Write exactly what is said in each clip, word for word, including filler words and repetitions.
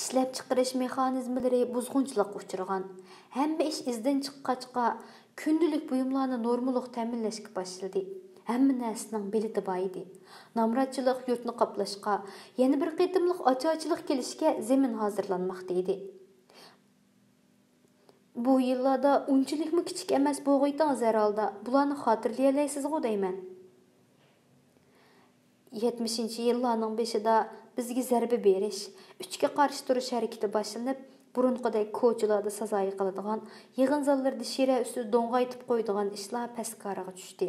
ئىشلەپچىقىرىش مېخانىزملىرى بۇزغۇنچىلىققا ئۇچرىغان. ھەممە ئىش ئىزدىن چىققاچقا، كۈندىلىك بۇيۇملارنى نورمىلىق تەمىنلەشكە باشلىدى. ھەممە نەرسىنىڭ بېلىتى بار ئىدى. نامراتچىلىق يۇرتنى قاپلاشقا، يەنە بىر قېتىملىق ئاچارچىلىق كېلىشكە زېمىن ھازىرلانماقتا ئىدى. بۇ يىللاردا ئۇنچىلىكمۇ كىچىك ئەمەس بولغىيتىڭىز ھەرھالدا، بۇلارنى خاتىرىلىيەلەيسىزغۇ دەيمەن. يەتمىشىنچى يىللارنىڭ بېشىدا بىزگە زەربە بېرىش، ئۈچكە قارشى تۇرۇش ھەرىكىتى باشلىنىپ، بۇرۇنقىدەك كوچىلاردا سازايى قىلىدىغان، يىغىن زاللىرىدا شىرە ئۈستىدە دوڭغايتىپ قويىدىغان ئىشلار پەسكارىغا چۈشتى.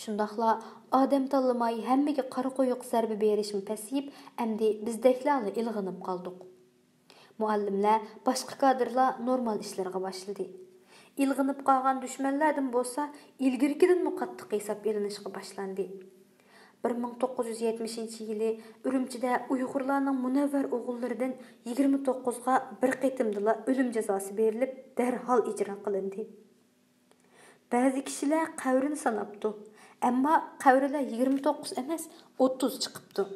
شۇنداقلا ئادەم تاللىماي ھەممىگە قارا قويۇق زەربە بېرىشمۇ پەسىيىپ، ئەمدى بىزدەكلەرلا ئىلغىنىپ قالدۇق. مۇئەللىملەر، باشقا كادىرلار نورمال ئىشلىرىغا باشلىدى. ئىلغىنىپ قالغان دۈشمەنلەردىن بولسا ئىلگىرىكىدىنمۇ قاتتىق ھېساب ئېلىنىشقا باشلاندى. بىر مىڭ توققۇز يۈز يەتمىشىنچى يىلى ئۈرۈمچىدە ئۇيغۇرلارنىڭ مۇنەۋۋەر ئوغۇللىرىدىن يىگىرمە توققۇزغا بىر قېتىمدىلا ئۆلۈم جازاسى بېرىلىپ، دەرھال ئىجرا قىلىندى. بەزى كىشىلەر قەۋرىنى ساناپتۇ، ئەمما قەۋرىلەر يىگىرمە توققۇز ئەمەس، ئوتتۇز چىقىپتۇ.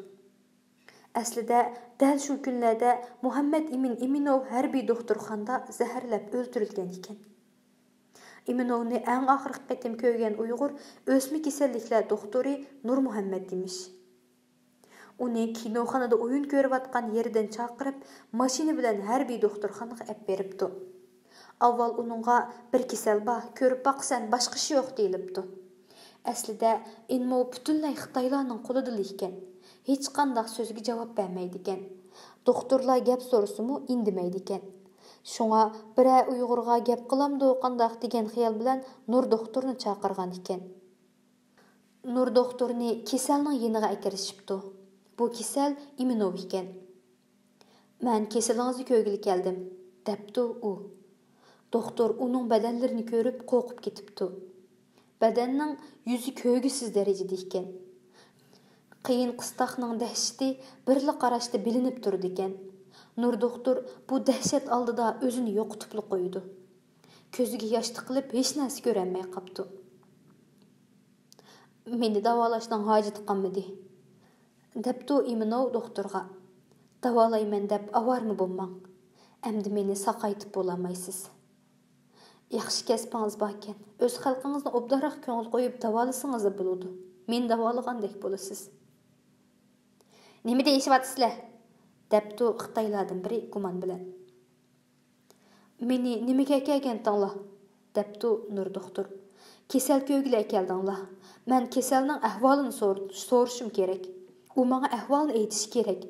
ئەسلىدە دەل شۇ كۈنلەردە مۇھەممەد ئىمىن ئىمىنوۋ ھەربىي دوختۇرخانىدا زەھەرلەپ ئۆلتۈرۈلگەن ئىكەن. ئىمىنوۋنى ئەڭ ئاخىرقى قېتىم كۆرگەن ئۇيغۇر ئۆسمە كېسەللىكلەر دوختۇرى نۇرمۇھەممەت ئىمىش. ئۇنى كىنوخانىدا ئويۇن كۆرۈۋاتقان يېرىدىن چاقىرىپ، ماشىنا بىلەن ھەربىي دوختۇرخانىغا ئەپ بېرىپتۇ. ئاۋۋال ئۇنىڭغا «بىر كېسەل بار، كۆرۈپ باقىسەن، باشقا ئىش يوق» دېيىلىپتۇ. ئەسلىدە ئىنمو پۈتۈنلەي خىتايلارنىڭ قولىدىلا ئىكەن. ھېچقانداق سۆزگە جاۋاب بەرمەيدىكەن. دوختۇرلار گەپ سورىسىمۇ ئىندىمەيدىكەن. شۇڭا بىرەر ئۇيغۇرغا گەپ قىلامدۇ قانداق دېگەن خىيال بىلەن نۇر دوختۇرنى چاقىرغان ئىكەن. نۇر دوختۇرنى كېسەلنىڭ يېنىغا ئەكىرىشىپتۇ. بۇ كېسەل ئىمىنوۋ ئىكەن. «مەن كېسىلىڭىزنى كۆرگىلى كەلدىم» دەپتۇ ئۇ. دوختۇر ئۇنىڭ بەدەنلىرىنى كۆرۈپ قورقۇپ كېتىپتۇ. بەدەننىڭ يۈزى كۆرگۈسىز دەرىجىدە ئىكەن. قىيىن قىستاقنىڭ دەھشىتى بىرلا قاراشتا بىلىنىپ تۇرىدىكەن. نۇر دوختۇر بۇ دەھشەت ئالدىدا ئۆزىنى يوقىتىپلا قويىدۇ. كۆزىگە ياش تىقىلىپ ھېچ نەرسە كۆرەلمەي قاپتۇ. «مېنى داۋالاشنىڭ ھاجىتى قالمىدى» دەپتۇ ئىمىنوۋ دوختۇرغا. «داۋالايمەن دەپ ئاۋارىمۇ بولماڭ. ئەمدى مېنى ساقايتىپ بولالمايسىز. ياخشى كەسپىڭىز باركەن، ئۆز خەلقىڭىزنى ئوبدانراق كۆڭۈل قويۇپ داۋالىسىڭىزلا بولىدۇ. مېنى داۋالىغاندەك بولىسىز.» «نېمە دېيىشىۋاتىسىلەر؟» دەپتۇ خىتايلاردىن بىرى گۇمان بىلەن. «مېنى نېمىگە ئەكەلگەنتىڭلار؟» دەپتۇ نۇر دوختۇر. «كېسەل كۆرگىلى ئەكەلدىڭلار. مەن كېسەلنىڭ ئەھۋالىنى سور-، سورىشىم كېرەك. ئۇ ماڭا ئەھۋالنى ئېيتىشى كېرەك.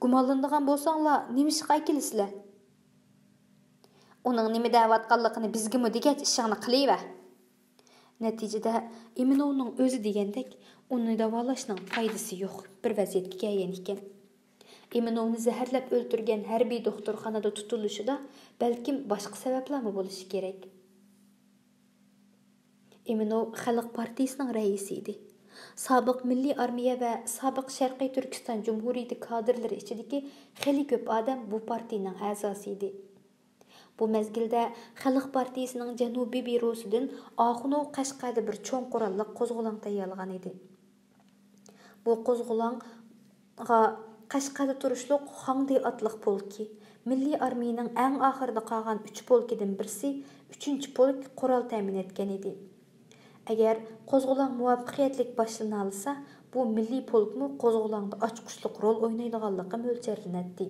گۇمانلىنىدىغان بولساڭلار، نېمىشقا ئەكېلىسىلەر؟» «ئۇنىڭ نېمە دەۋاتقانلىقىنى بىزگىمۇ دېگەچ، ئىشىڭنى قىلىۋەر.» نەتىجىدە ئىمىنوۋنىڭ ئۆزى دېگەندەك ئۇنى داۋالاشنىڭ پايدىسى يوق بىر ۋەزىيەتكە كەلگەن ئىكەن. ئىمىنوۋنى زەھەرلەپ ئۆلتۈرگەن ھەربىي دوختۇرخانىدا تۇتۇلۇشىدا بەلكىم باشقا سەۋەبلەرمۇ بولۇشى كېرەك. ئىمىنوۋ خەلق پارتىيىسىنىڭ رەئىسى ئىدى. سابىق مىللىي ئارمىيە ۋە سابىق شەرقىي تۈركىستان جۇمھۇرىيىتى كادىرلىرى ئىچىدىكى خېلى كۆپ ئادەم بۇ پارتىيىنىڭ ئەزاسى ئىدى. بۇ مەزگىلدە خەلق پارتىيىسىنىڭ جەنۇبىي بيۇروسىدىن ئاخۇنوۋ قەشقەردە بىر چوڭ قوراللىق قوزغىلاڭ تەييارلىغان ئىدى. بۇ قوزغىلاڭغا قەشقەردە تۇرۇشلۇق خاڭدى ئاتلىق پولكى، مىللىي ئارمىيىنىڭ ئەڭ ئاخىرىدا قالغان ئۈچ پولكىدىن بىرسى، ئۈچىنچى پولك قورال تەمىن ئەتكەن ئىدى. ئەگەر قوزغىلاڭ مۇۋەپپەقىيەتلىك باشلىنالىسا، بۇ مىللىي پولكمۇ قوزغىلاڭدا ئاچقۇچلۇق رول ئوينايدىغانلىقى مۆلچەرلىنەتتى.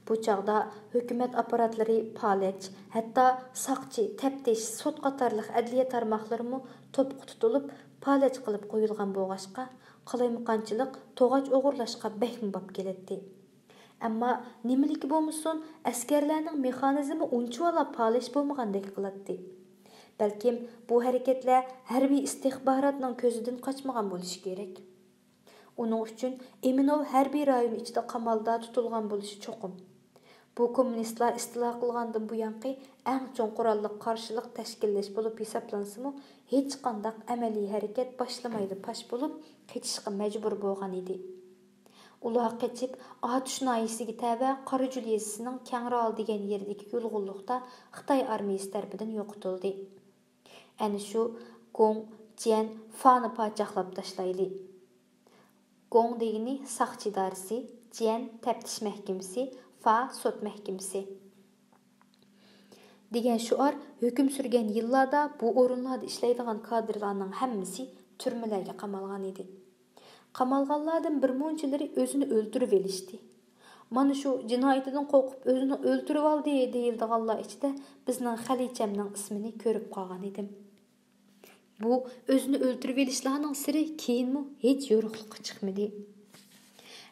بۇ چاغدا ھۆكۈمەت ئاپپاراتلىرى پالەچ، ھەتتا ساقچى، تەپتىش، سوت قاتارلىق ئەدلىيە تارماقلىرىمۇ توپقا تۇتۇلۇپ، پالەچ قىلىپ قويۇلغان بولغاچقا، قالايمىقانچىلىق توغاچ ئوغرىلاشقا بەكمۇ باب كېلەتتى. ئەمما نېمىلىكى بولمىسۇن، ئەسكەرلەرنىڭ مېخانىزمى ئۇنچىۋالا پالەچ بولمىغاندەك قىلاتتى. بەلكىم بۇ ھەرىكەتلەر ھەربىي ئىستىخباراتنىڭ كۆزىدىن قاچمىغان بولۇشى كېرەك. ئۇنىڭ ئۈچۈن ئىمىنوۋ ھەربىي رايون ئىچىدە قامالدا تۇتۇلغان بولۇشى چوقۇم. بۇ كوممۇنىستلار ئىستىلا قىلغاندىن بۇيانقى ئەڭ چوڭ قوراللىق قارشىلىق تەشكىللەش بولۇپ ھېسابلانسىمۇ، ھېچقانداق ئەمەلىي ھەرىكەت باشلىمايلا پاش بولۇپ، قېچىشقا مەجبۇر بولغان ئىدى. ئۇلار قېچىپ، ئاتۇش ناھىيەسىگە تەۋە قاراجۈل يېزىسىنىڭ كەڭرىئال دېگەن يېرىدىكى يۇلغۇنلۇقتا خىتاي ئارمىيىسى تەرىپىدىن يوقىتىلدى. ئەنە شۇ گوڭ، جيەن، فانى پاچاقلاپ تاشلايلى. گوڭ دېگىنى ساقچى ئىدارىسى، جيەن تەپتىش مەھكىمىسى، فا سوت مەھكىمىسى دېگەن شوئار ھۆكۈم سۈرگەن يىللاردا بۇ ئورۇنلاردا ئىشلەيدىغان كادىرلارنىڭ ھەممىسى تۈرمىلەرگە قامالغان ئىدى. قامالغانلاردىن بىر مۇنچىلىرى ئۆزىنى ئۆلتۈرۈۋېلىشتى. مانا شۇ جىنايىتىدىن قورقۇپ ئۆزىنى ئۆلتۈرۈۋالدى دېيىلىدىغانلار ئىچىدە بىزنىڭ خەلىچەمنىڭ ئىسمىنى كۆرۈپ قالغان ئىدىم. بۇ ئۆزىنى ئۆلتۈرۈۋېلىشلارنىڭ سىرى كېيىنمۇ ھېچ يورۇقلۇققا چىقمىدى.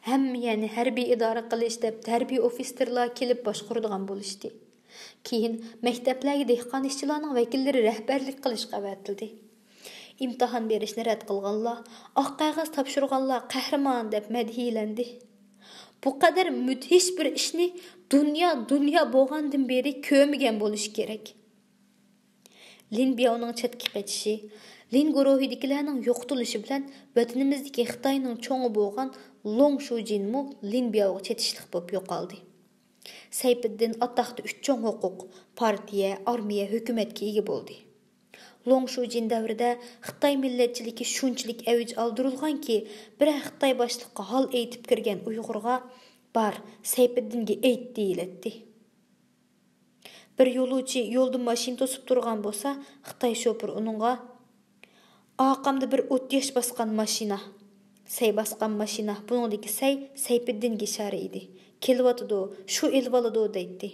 ھەممە يەرنى ھەربىي ئىدارە قىلىش دەپ ھەربىي ئوفىتسېرلار كېلىپ باشقۇرىدىغان بولۇشتى. كېيىن مەكتەپلەرگە دېھقان ئىشچىلارنىڭ ۋەكىللىرى رەھبەرلىك قىلىشقا ئەۋەتىلدى. ئىمتىھان بېرىشنى رەت قىلغانلار، ئاق قەغەز تاپشۇرغانلار قەھرىمان دەپ مەدھىيەلەندى. بۇ قەدەر مۇدھىش بىر ئىشنى دۇنيا، دۇنيا بولغاندىن بېرى كۆرمىگەن بولۇشى كېرەك. لىن بياۋنىڭ چەتكە قېچىشى، لىن گۇرۇھىدىكىلەرنىڭ يوقىتىلىشى بىلەن ۋەتىنىمىزدىكى خىتاينىڭ چوڭى بولغان لوڭ شۇجىنمۇ لىن بياۋغا چېتىشلىق بولۇپ يوقالدى. سەيپىددىن ئاتاقتا ئۈچ چوڭ ھوقۇق، پارتىيە، ئارمىيە، ھۆكۈمەتكە ئىگە بولدى. لوڭ شۇجىن دەۋرىدە خىتاي مىللەتچىلىكى شۇنچىلىك ئەۋج ئالدۇرۇلغانكى، بىرەر خىتاي باشلىققا ھال ئېيتىپ كىرگەن ئۇيغۇرغا، بار، سەيپىددىنگە ئېيت، دېيىلەتتى. بىر يولۇچى يولدا ماشىنا توسۇپ تۇرغان بولسا، خىتاي شوپۇرى ئۇنىڭغا، ئارقامدا بىر ئوت ياش باسقان ماشىنا، سەي باسقان ماشىنا، بۇنىڭدىكى سەي سەيپىددىنگە ئىشارە ئىدى. كېلىۋاتىدۇ، شۇ ئېلىۋالىدۇ، دەيتتى.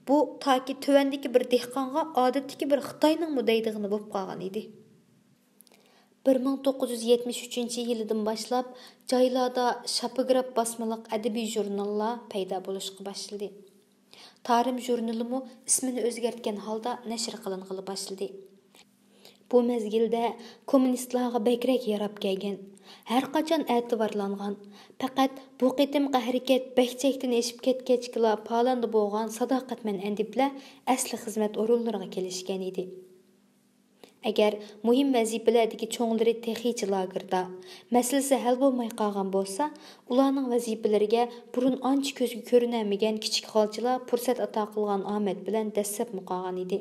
بۇ تاكى تۆۋەندىكى بىر دېھقانغا ئادەتتىكى بىر خىتاينىڭمۇ دەيدىغىنى بولۇپ قالغان ئىدى. بىر مىڭ توققۇز يۈز يەتمىش ئۈچىنچى يىلىدىن باشلاپ جايلاردا شاپىگراف باسمىلىق ئەدەبىي ژۇرناللار پەيدا بولۇشقا باشلىدى. تارىم ژۇرنىلىمۇ ئىسمىنى ئۆزگەرتكەن ھالدا نەشر قىلىنغىلى باشلىدى. بۇ مەزگىلدە كوممۇنىستلارغا بەكرەك ياراپ كەلگەن، ھەرقاچان ئەتىۋارلانغان، پەقەت بۇ قېتىمقى ھەرىكەت بەك چەكتىن ئېشىپ كەتكەچكىلا پالاندا بولغان ساداقەتمەن ئەدىبلەر ئەسلى خىزمەت ئورۇنلىرىغا كېلىشكەن ئىدى. ئەگەر مۇھىم ۋەزىپىلەردىكى چوڭلىرى تېخىچە لاگېردا، مەسىلىسى ھەل بولماي قالغان بولسا، ئۇلارنىڭ ۋەزىپىلىرىگە بۇرۇن ئانچە كۆزگە كۆرۈنەلمىگەن كىچىك غالچىلار پۇرسەت ئاتا قىلغان ئامەت بىلەن دەسسەپمۇ قالغان ئىدى.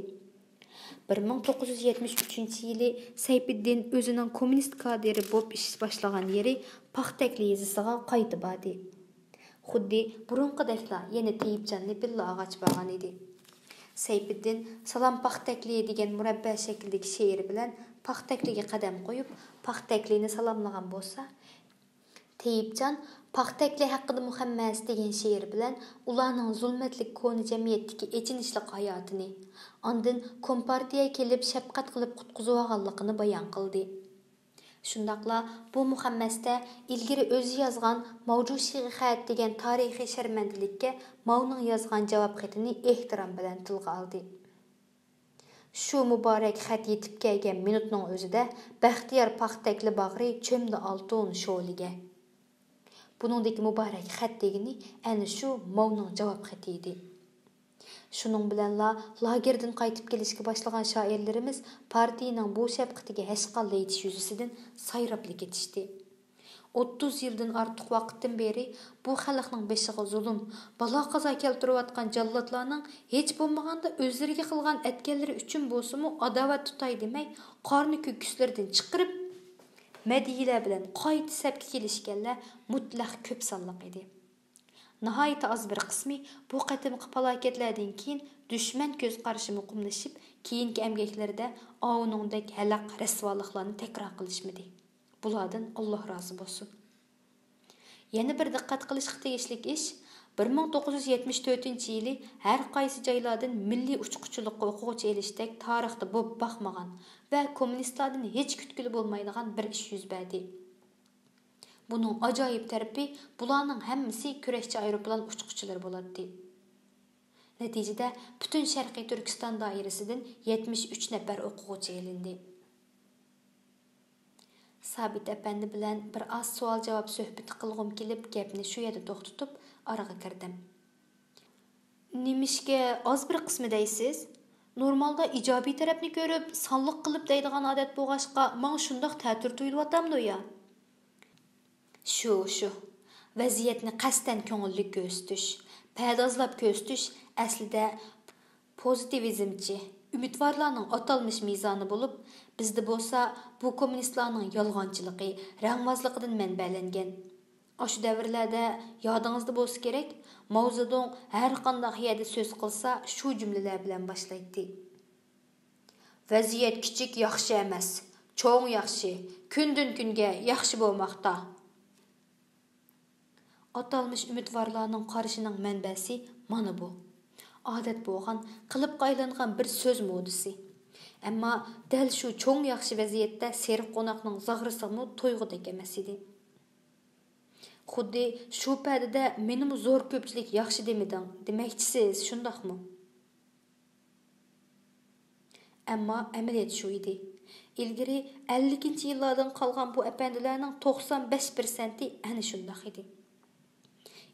بىر مىڭ توققۇز يۈز يەتمىش ئۈچىنچى يىلى سەيپىددىن ئۆزىنىڭ كوممۇنىست كادىرى بولۇپ ئىش باشلىغان يېرى پاختەكلى يېزىسىغا قايتا باردى. خۇددى بۇرۇنقىدەكلا يەنە تېيىپجاننى بىللە ئالغاچ بارغان ئىدى. سەيپىددىن سالام پاختەكلى دېگەن مۇرەببە شەكلىدىكى شېئىرى بىلەن پاختەكلىگە قەدەم قويۇپ، پاختەكلىنى سالاملىغان بولسا، تېيىپجان پاختەكلى ھەققىدە مۇخەممەس دېگەن شېئىرى بىلەن ئۇلارنىڭ زۇلمەتلىك كونا جەمئىيەتتىكى ئېچىنىشلىق ھاياتىنى، ئاندىن كومپارتىيە كېلىپ شەپقەت قىلىپ قۇتقۇزۇۋالغانلىقىنى بايان قىلدى. شۇنداقلا بۇ مۇخەممەستە ئىلگىرى ئۆزى يازغان ماۋجۇشىغا خەت دېگەن تارىخىي شەرمەندىلىككە ماۋنىڭ يازغان جاۋاب خېتىنى ئېھتىرام بىلەن تىلغا ئالدى. شۇ مۇبارەك خەت يېتىپ كەلگەن مىنۇتنىڭ ئۆزىدە بەختىيار پاختەكلى باغرى چۆمدى ئالتۇن شولىگە. بۇنىڭدىكى مۇبارەك خەت دېگىنى ئەنە شۇ ماۋنىڭ جاۋاب خېتى ئىدى. شۇنىڭ بىلەنلا لاگېردىن قايتىپ كېلىشكە باشلىغان شائىرلىرىمىز پارتىيىنىڭ بۇ شەپقىتىگە ھەشقاللا يېتىش يۈزىسىدىن سايراپلا كېتىشتى. ئوتتۇز يىلدىن ئارتۇق ۋاقىتتىن بېرى بۇ خەلقنىڭ بېشىغا زۇلۇم، بالا-قازا كەلتۈرۈۋاتقان جاللاتلارنىڭ ھېچ بولمىغاندا ئۆزلىرىگە قىلغان ئەتكەنلىرى ئۈچۈن بولسىمۇ ئاداۋەت تۇتاي دېمەي، قارنى كۆكۈسلىرىدىن چىقىرىپ، مەدھىيەلەر بىلەن قايتا سەپكە كېلىشكەنلەر مۇتلەق كۆپ سانلىق ئىدى. ناھايىتى ئاز بىر قىسمى بۇ قېتىمقى پالاكەتلەردىن كېيىن دۈشمەن كۆز قارىشى مۇقىملىشىپ، كېيىنكى ئەمگەكلىرىدە ئاۋۇنىڭدەك ھەلەق رەسۋالىقلارنى تەكرار قىلىشمىدى. بۇلاردىن ئاللا رازى بولسۇن. يەنە بىر دىققەت قىلىشقا تېگىشلىك ئىش، بىر مىڭ توققۇز يۈز يەتمىش تۆتىنچى يىلى ھەر قايسى جايلاردىن مىللىي ئۇچقۇچىلىققا ئوقۇغۇچى ئېلىشتەك تارىختا بولۇپ باقمىغان ۋە كوممۇنىستلاردىن ھېچ كۈتكىلى بولمايدىغان بىر ئىش يۈز بەردى. بۇنىڭ ئاجايىپ تەرىپى، بۇلارنىڭ ھەممىسى كۈرەشچى ئايروپىلان ئۇچقۇچىلىرى بولاتتى. نەتىجىدە، پۈتۈن شەرقىي تۈركىستان دائىرىسىدىن يەتمىش ئۈچ نەپەر ئوقۇغۇچى ئېلىندى. سابىت ئەپەندى بىلەن بىر ئاز سوئال-جاۋاب سۆھبىتى قىلغۇم كېلىپ، گەپنى شۇ يەردە توختىتىپ، ئارىغا كىردىم. نېمىشقا ئاز بىر قىسمى دەيسىز؟ نورمالدا ئىجابىي تەرەپنى كۆرۈپ، سانلىق قىلىپ دەيدىغان ئادەت بولغاچقا، ماڭا شۇنداق تەتۈر تۇيۇلۇۋاتامدۇ يا؟ شۇ، شۇ. ۋەزىيەتنى قەستەن كۆڭۈللۈك كۆرسىتىش، پەردازلاپ كۆرسىتىش ئەسلىدە پوزىتىۋىزمچى، ئۈمىدۋارلارنىڭ ئاتالمىش مىزانى بولۇپ، بىزدە بولسا بۇ كوممۇنىستلارنىڭ يالغانچىلىقى، رەڭۋازلىقىدىن مەنبەلەنگەن. ئاشۇ دەۋرلەردە يادىڭىزدا بولسا كېرەك، ماۋزېدۇڭ ھەرقانداق يەردە سۆز قىلسا، شۇ جۈملىلەر بىلەن باشلايتتى. ۋەزىيەت كىچىك ياخشى ئەمەس، چوڭ ياخشى، كۈندىن-كۈنگە ياخشى بولماقتا. ئاتالمىش ئۈمىدۋارلارنىڭ قارىشىنىڭ مەنبەسى مانا بۇ. ئادەت بولغان، قېلىپقا ئايلانغان بىر سۆز مودىسى. ئەمما دەل شۇ چوڭ ياخشى ۋەزىيەتتە سېرىق قوناقنىڭ زاغرىسىغىمۇ تويغۇدەك ئەمەس ئىدى. خۇددى شۇ پەدىدە مېنىمۇ زور كۆپچىلىك ياخشى دېمىدىڭ دېمەكچىسىز، شۇنداقمۇ؟ ئەمما ئەمەلىيەت شۇ ئىدى. ئىلگىرى ئەللىكىنچى يىللاردىن قالغان بۇ ئەپەندىلەرنىڭ توقسان بەش پىرسەنتى ئەنە شۇنداق ئىدى.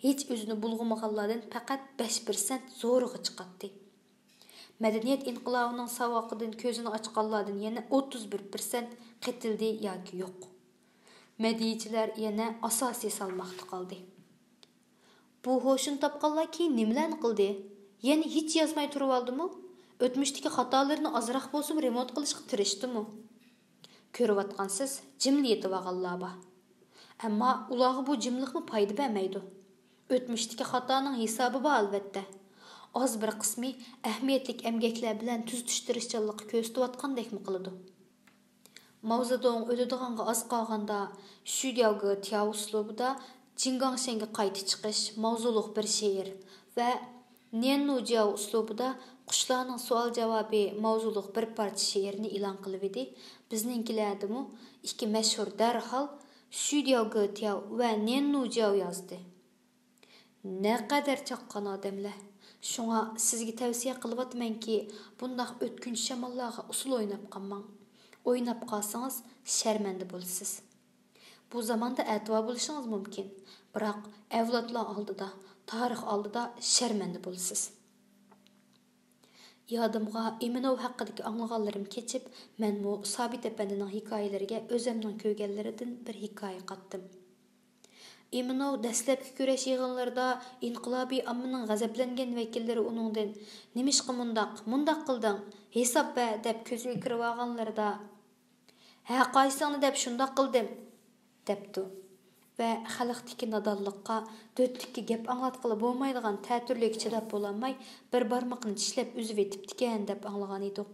ھېچ ئۆزىنى بۇلغىمىغانلاردىن پەقەت بەش پىرسەنت زورىغا چىقاتتى. مەدەنىيەت ئىنقىلابىنىڭ ساۋاقىدىن كۆزىنى ئاچقانلاردىن يەنە ئوتتۇز بىر پىرسەنت قېتىلدى ياكى يوق. مەدھىيىچىلەر يەنە ئاساسىي سالماقتا قالدى. بۇ ھوشىنى تاپقانلار كېيىن نېمىلەرنى قىلدى؟ يەنە ھېچ يازماي تۇرۇۋالدىمۇ؟ ئۆتمۈشتىكى خاتالىرىنى ئازراق بولسىمۇ رېمونت قىلىشقا تىرىشتىمۇ؟ كۆرۈۋاتقانسىز، جىملا يېتىۋالغانلار بار. ئەمما ئۇلارغا بۇ جىملىقمۇ پايدا بەرمەيدۇ. ئۆتمۈشتىكى خاتانىڭ ھېسابى بار، ئەلۋەتتە. ئاز بىر قىسمى ئەھمىيەتلىك ئەمگەكلەر بىلەن تۈزىتىش تىرىشچانلىقى كۆرسىتىۋاتقاندەكمۇ قىلىدۇ. ماۋزېدۇڭ ئۆلىدىغانغا ئاز قالغاندا، شۈدياۋگېتياۋ ئۇسلۇبىدا جىڭگاڭشەنگە قايتا چىقىش ماۋزۇلۇق بىر شېئىر ۋە نيەننۇجياۋ ئۇسلۇبىدا قۇشلارنىڭ سوئال-جاۋابى ماۋزۇلۇق بىر پارچە شېئىرنى ئېلان قىلىۋىدى. بىزنىڭكىلەردىمۇ ئىككى مەشھۇر دەرھال شۈدياۋگېتياۋ ۋە نيەننۇجياۋ يازدى. نەقەدەر چاققان ئادەملەر! شۇڭا سىزگە تەۋسىيە قىلىۋاتىمەنكى، بۇنداق ئۆتكۈنچى شاماللارغا ئۇسسۇل ئويناپ قالماڭ. ئويناپ قالسىڭىز، شەرمەندە بولىسىز. بۇ زاماندا ئەتىۋار بولۇشىڭىز مۇمكىن، بىراق ئەۋلادلار ئالدىدا، تارىخ ئالدىدا شەرمەندە بولىسىز. يادىمغا ئىمىنوۋ ھەققىدىكى ئاڭلىغانلىرىم كېچىپ، مەنمۇ سابىت ئەپەندىنىڭ ھېكايىلىرىگە ئۆزەمنىڭ كۆرگەنلىرىدىن بىر ھېكايە قاتتىم. ئىمىنوۋ دەسلەپكى كۈرەش يىغىنلىرىدا ئىنقىلابىي ئاممىنىڭ غەزەپلەنگەن ۋەكىللىرى ئۇنىڭدىن، «نېمىشقا مۇنداق، مۇنداق قىلدىڭ؟ ھېساب بەر!» دەپ كۆزىگە كىرىۋالغانلىرىدا، «ھە، قايسىڭنى دەپ شۇنداق قىلدىم؟» دەپتۇ. ۋە خەلقتىكى نادانلىققا، دۆتلۈككە گەپ ئاڭلاتقىلى بولمايدىغان تەتۈرلۈككە چىداپ بولالماي، بىر بارمىقىنى چىشلەپ ئۈزۈۋېتىپتىكەن دەپ ئاڭلىغانىدۇق.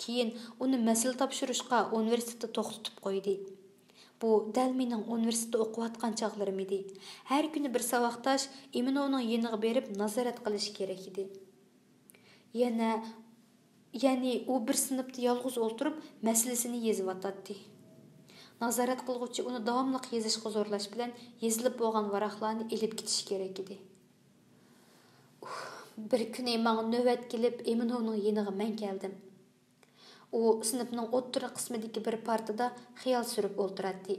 كېيىن ئۇنى مەسىلە تاپشۇرۇشقا ئۇنىۋېرسىتېتتا توختىتىپ قويدى. بۇ دەل مېنىڭ ئۇنىۋېرسىتېتتا ئوقۇۋاتقان چاغلىرىم ئىدى. ھەر كۈنى بىر ساۋاقداش ئىمىنوۋنىڭ يېنىغا بېرىپ نازارەت قىلىشى كېرەك ئىدى. يەنە، يەنى ئۇ بىر سىنىپتا يالغۇز ئولتۇرۇپ مەسىلىسىنى يېزىۋاتاتتى. نازارەت قىلغۇچى ئۇنى داۋاملىق يېزىشقا زورلاش بىلەن يېزىلىپ بولغان ۋاراقلارنى ئېلىپ كېتىشى كېرەك ئىدى. ئۇھ، بىر كۈنى ماڭا نۆۋەت كېلىپ ئىمىنوۋنىڭ يېنىغا مەن كەلدىم. ئۇ سىنىپنىڭ ئوتتۇرا قىسمىدىكى بىر پارتىدا خىيال سۈرۈپ ئولتۇراتتى.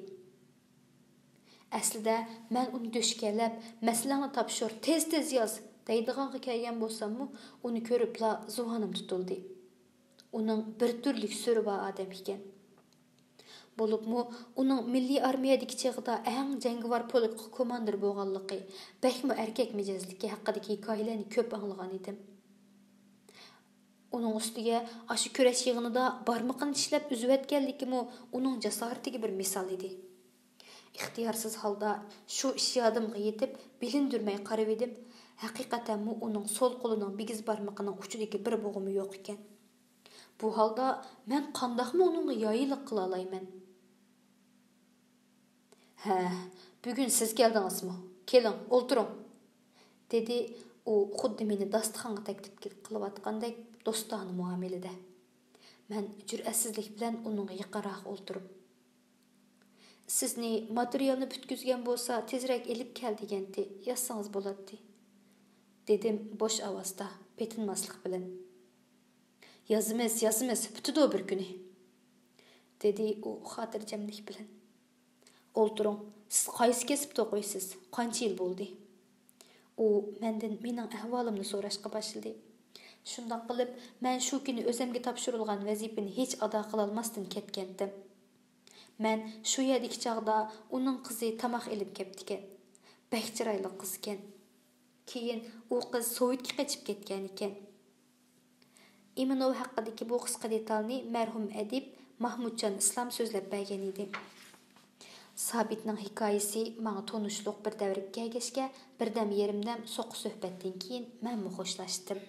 ئەسلىدە مەن ئۇنى دۆشكەلەپ، «مەسىلەڭنى تاپشۇر، تېز-تېز ياز» دەيدىغانغا كەلگەن بولساممۇ، ئۇنى كۆرۈپلا زۇۋانىم تۇتۇلدى. ئۇنىڭ بىر تۈرلۈك سۈرى بار ئادەم ئىكەن. بولۇپمۇ ئۇنىڭ مىللىي ئارمىيەدىكى چېغىدا ئەڭ جەڭگىۋار پولكقا كوماندىر بولغانلىقى، بەكمۇ ئەركەك مىجەزلىكى ھەققىدىكى ھېكايىلەرنى كۆپ ئاڭلىغانىدىم. ئۇنىڭ ئۈستىگە ئاشۇ كۈرەش يىغىنىدا بارمىقىنى چىشلەپ ئۈزۈۋەتكەنلىكىمۇ ئۇنىڭ جاسارىتىگە بىر مىسال ئىدى. ئىختىيارسىز ھالدا شۇ ئىش يادىمغا يېتىپ، بىلىندۈرمەي قارىۋىدىم، ھەقىقەتەنمۇ ئۇنىڭ سول قولىنىڭ بىگىز بارمىقىنىڭ ئۇچىدىكى بىر بوغۇمى يوق ئىكەن. بۇ ھالدا مەن قانداقمۇ ئۇنىڭغا يايىلىق قىلالايمەن؟ «ھە، بۈگۈن سىز كەلدىڭىزمۇ؟ كېلىڭ، ئولتۇرۇڭ!» دېدى ئۇ خۇددى مېنى داستىخانغا تەكلىپ قىلىۋاتقاندەك دوستانە مۇئامىلىدە. مەن جۈرئەتسىزلىك بىلەن ئۇنىڭغا يېقىنراق ئولتۇرۇپ، «سىزنى ماتېرىيالنى پۈتكۈزگەن بولسا تېزرەك ئېلىپ كەل دېگەنتى، يازسىڭىز بولاتتى»، دېدىم بوش ئاۋازدا، پېتىنماسلىق بىلەن. «يازىمىز، يازىمىز، پۈتىدۇ بىر كۈنى»، دېدى ئۇ خاتىرجەملىك بىلەن. «ئولتۇرۇڭ، سىز قايسى كەسىپتە ئوقۇيسىز؟ قانچە يىل بولدى؟» ئۇ مەندىن مېنىڭ ئەھۋالىمنى سوراشقا باشلىدى. شۇنداق قىلىپ، مەن شۇ كۈنى ئۆزەمگە تاپشۇرۇلغان ۋەزىپىنى ھېچ ئادا قىلالماستىن كەتكەنتىم. مەن شۇ يەردىكى چاغدا ئۇنىڭ قىزى تاماق ئېلىپ كەپتىكەن. بەك چىرايلىق قىزكەن. كېيىن ئۇ قىز سوۋېتكە قېچىپ كەتكەنىكەن. ئىمىنوۋ ھەققىدىكى بۇ قىسقا دېتالنى مەرھۇم ئەدىب ماھمۇتجان ئىسلام سۆزلەپ بەرگەن ئىدى. سابىتنىڭ ھېكايىسى ماڭا تونۇشلۇق بىر دەۋرگە كەلگەچكە، بىردەم يېرىمدەم سوقا سۆھبەتتىن كېيىن مەنمۇ خوشلاشتىم.